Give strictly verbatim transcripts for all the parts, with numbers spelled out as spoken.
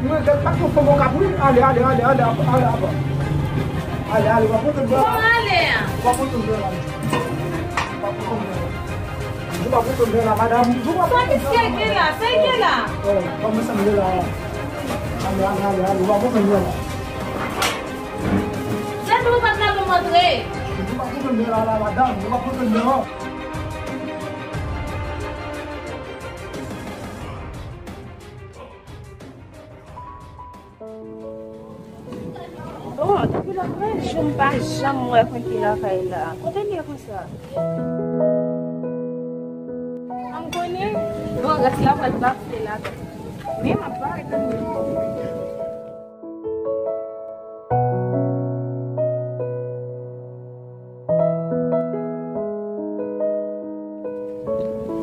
Mwen regrèt pa ke w fè bon kap wi. Ale, ale, ale, ale, ale, ale. Ale, ale, w ap monte m la. Kòman ale a? W ap monte m la. W ap monte m la. Jou pa pran pwoblèm la, madanm. Jou pa pran pwoblèm la. Sa ki gen la? Sa ki gen la? Eh, kòman sa m ye la? Ale, ale, ale, ale, ou pa pran pwoblèm la. Sa tou ou pa t lave m antre. Jou pa pran pwoblèm la, la, madanm. Jou pa pran pwoblèm la. Bon, depi lòt jou m pa janm wè Francky lakay la. Kote l ye konsa? An m konnen, bon, rès la pral bafle la. Men m ap parèt anmwey.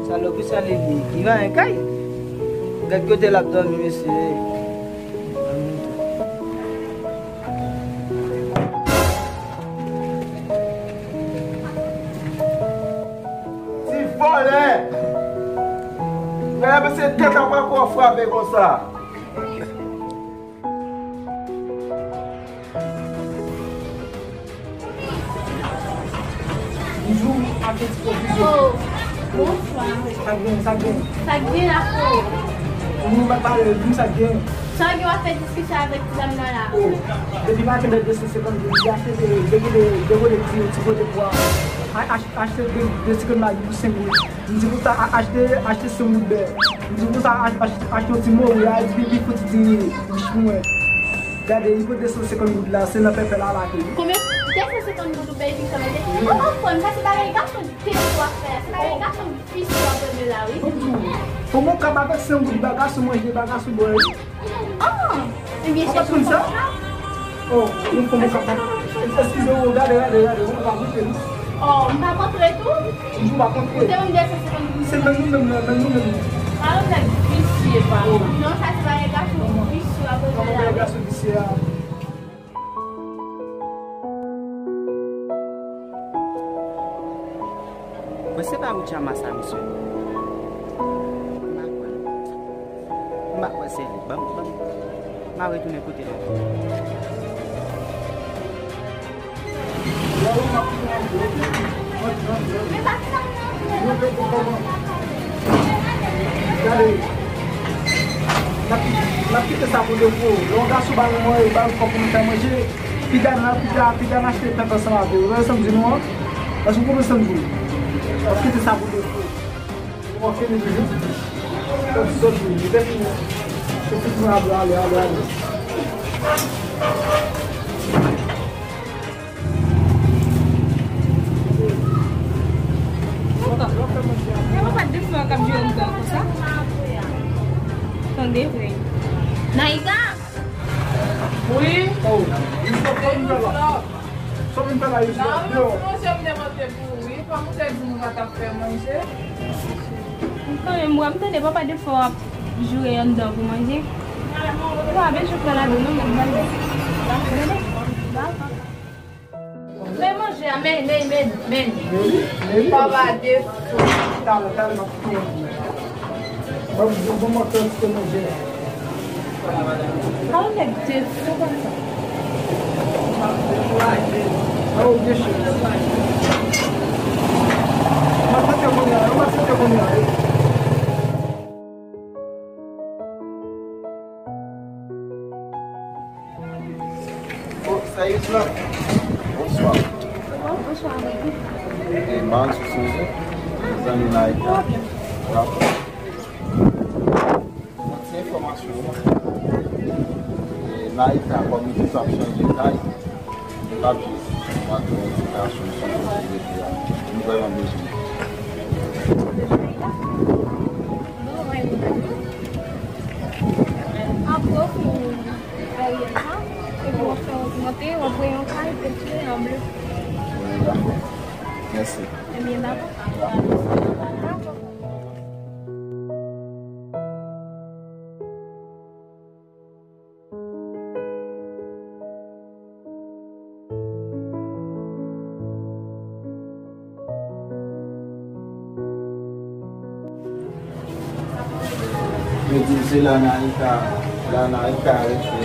Salopri sa li li ki vanyen kay. Gad kote l ap dòmi, mesye. Ti vòlè! Gade mesye tèt la poko frape konsa. Bonjou, ak ti pwofizyon. Oh, bonswa. Sa k gen, sa k gen. Sa k gen la, frè? Ou pa pale, di m sa k gen. Sa w gen w ap fè diskisyon avèk ti dam nan la? Oh, depi maten de de san senkant goud, li achte de, de, de, de vole ti, ti kote pou a, a, ach-, achte de, de ti grenn magi pou senk goud. M di pou sa a-, achte, achte senk goud bè. M di pou sa a-, ach-, achte yon ti mori, a di li fouti ti rich pou mwen. Gade, li pran de san senkant goud la, se nan pèpè la lake li. Konbyen? De san senkant goud ou peye fik sa manje? Wi. Oh, oh, frè m, sa se bagay gason te w ap fè a. Se bagay gason visye w ap rele la, wi. Bon, bon, kòman w kab avèk senk goud ba gason manje, ba gason bwè? Ah! Ebyen, chèche yon kòb sa. Oh, yon kòb kap. Eskize w, gade, gade, gade, yon kòb ap moute, wi. Oh, m pa kontre tou? Toujou pa kontre. Ou te ban m de san senkant goud. Se menm nou menm nan, menm nou menm nan. Alò, nèg visye, pa. Oh. Non, sa se pa nèg gason visye, ap rele la, wi. Gason visye a. Mwen se pa Wijama sa, mesye. M pa kwè. M pa kwè se li. Ban m, ban m. M a retounen kote l ankò. Gade, n ap, n ap kite sa pou defo. Lè yon gason ba nou manje, ba nou kòb pou nou fè manje, piga n, piga, piga n achte pèp ansanm avè yo. Ou wè sa m di nou an? Paske ou konprann sa m di w. N ap kite sa pou defo. Ou konn fini toujou. Kòm sòt vini, li te fini. Se tout moun ap ale, ale, ale. Se papa defo a k ap jwe anndan konsa. Tande vre. Naïka! Wi. Oh, sa w vin fè la? Sa w vin fè la, Yusra? Deyo. Wi, fò m te di nou pa t ap fè manje. Kanmenm, m tande papa defo ap joure anndan pou manje. Ou pa bezwen pran ladan non, men m pral. Men manje a, men, men, men, men. Meli, Meli, papa defo. Talè, talè, m ap kite manje. Ban m, ban m, ban m kantite manje a. Sa yon nèg defo konsa. Oh, byen chè. M ap sete kounye a, m ap sete kounye a. Oh, sa Yusra? Bonswa. Bonswa. E, mal sou sonje. Zanmi Naïka. Bravo. Bon, ti enfòmasyon. E, Naïka, kòm li toujou ap chanje kay, li p ap jis mande yon edikasyon sou kote li rete a. Nou vrèman bezwen. Apre ou fin aryèl sa, epi w ap fè yon ti monte, w ap voye yon kay, epi an ble. Wi, dakò. Mèsi. Ebyen, dakò. Dakò. Yo di m se la Naïka La Naïka rete.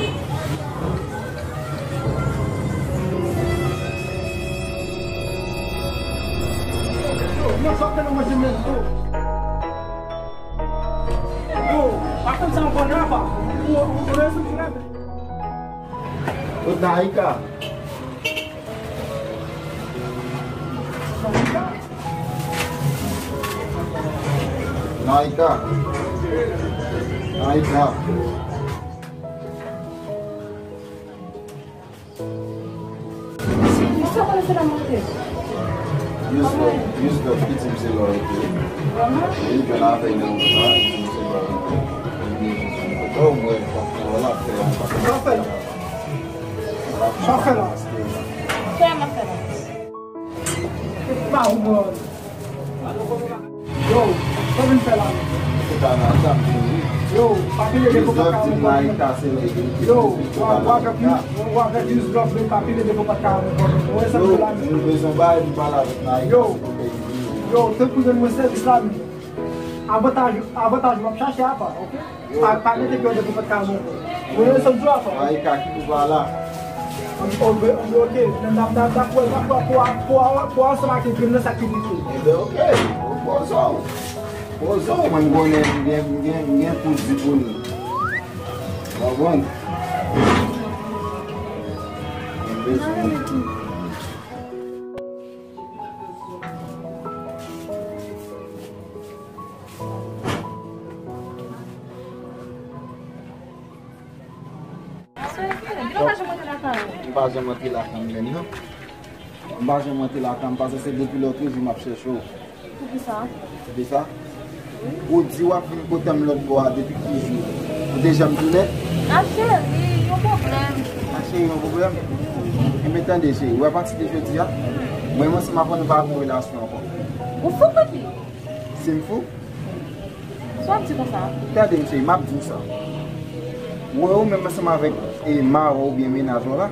Yo, pa konn sa ankò non, apa. Ou, ou, ou, ou, ou, Naïka. Naïka. Naïka. Sa pa se la monte. Yusuf, Yusuf, pitit m se lò rete. Li jwenn avèk nan sa, pitit m se lò rete. Oh, mwen, pa pou la fè. Sa fè la. Sa fè la. Fè la, fè la. Pa ou mwen. Yo, sa vin fè la menm? Se pa nan sa m vin wi. Yo, pa pile depo pa ka mwen. Yo, ou avèk, ou avèk Yusuf, men pa pile depo pa ka mwen. Ou wè sa m di la menm? Nou bezwen bay, nou pale avèk Naïka. Yo, yo, tankou jwenn mwen sèvis la menm. Avantaj, avantaj w ap chache apa, oke? Pa, pa mete pye w devan pòt kay mwen ankò. Mwen, se di w apa. Ay, ka ki pou pa la? Oke, oke, men n ap, n ap, n ap wè, n ap wè pou, pou, pou, pou ansanm ak grenn nan sa ki rete. Ebyen, oke. Poze w. Poze w, mwen, m konnen, m gen, m gen, m gen pou di pou nou. W konprann? Mwen bezwen. Sou Evelyn, li pa janm antre lakay ou? M pa janm antre lakay m menm non. M pa janm antre lakay m, paske se depi lòt jou m ap chèche w. Poukisa? Poukisa? Ou di w ap vin kote m lòt bò a depi ki jou? Ou te janm tounen? A cheri, yon pwoblèm. A cheri, yon pwoblèm? Enben tande cheri, ou wè apati de jodi a, mwen menm ansanm avè w nou pa gon relasyon ankò. Ou fou pou ki? Si m fou? Sa w ap di konsa? Tande m cheri, m ap di w sa. Ou wè ou menm ansanm avèk e mari w oubyen mennaj ou la,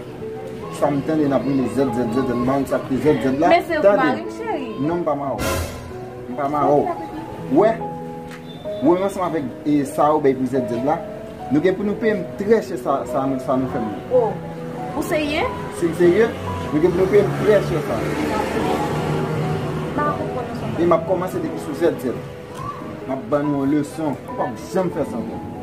sa m tande n ap rele zèt zèt zèt zèt, m pa konn sa k te zèt zèt la. Men se ou ki mari m cheri. Non, m pa mari w. M pa mari w. Ou wè? Ou wè ansanm avèk e sa ou bay pou zèt zèt la, nou gen pou nou peye m trè chè sa, sa nou, sa nou fè m nan. Oh, ou serye? Si m serye, nou gen pou nou peye m trè chè sa. M pa konprann non sa. E m ap kòmanse depi sou zèt zèt. M ap ban nou yon leson. Ou p ap janm fè sa ankò.